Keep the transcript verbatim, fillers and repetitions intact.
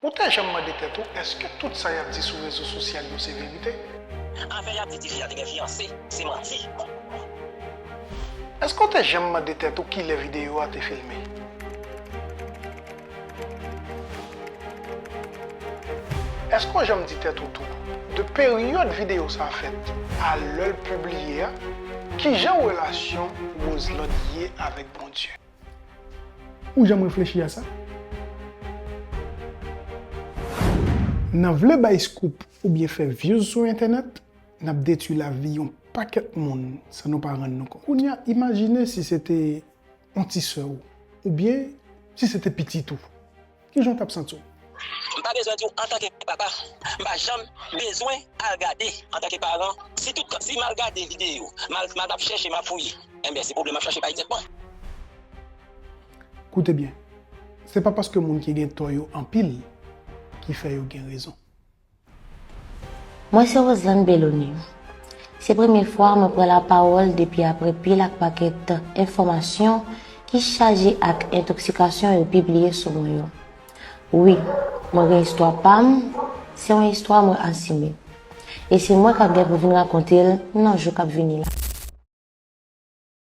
Ou te janm mande tèt ou èske tout sa y ap di sou rezo sosyal yo se verite? Afè y ap di tifi a te gen fiyanse, se manti. Èske w te janm mande tèt ou kilè videyo a te filme? Èske w janm di tèt ou tou, de peryòd videyo sa a fèt a lè l pibliye a, kijan relasyon Roseland ye avèk Bondye? Ou janm reflechi a sa? Nan vle bay scoop oubyen fè views sou entènèt, n ap detwi lavi yon pakèt moun san nou pa rann nou kont. Kounye a, imajine si se te yon ti sè w, oubyen si se te pitit ou. Kijan w t ap santi w? M pa bezwen di w antanke papa, m pa janm bezwen al gade antanke paran. Si tout, si m al gade videyo, m al, m al ap chèche, m ap fouye, enben se pwoblèm m ap chache bay tèt mwen. Koute byen, se pa paske moun ki gen tò yo anpil ki fè yo gen rezon. Mwen se Roseland Belonie. Se premye fwa mwen pran lapawòl depi apre pil ak pakèt enfòmasyon ki chaje ak entoksikasyon yo pibliye sou mwen yo. Wi, mwen gen istwa pa m, se yon istwa mwen asime. E se mwen k ap gen pou vin rakonte l nan jou k ap vini la.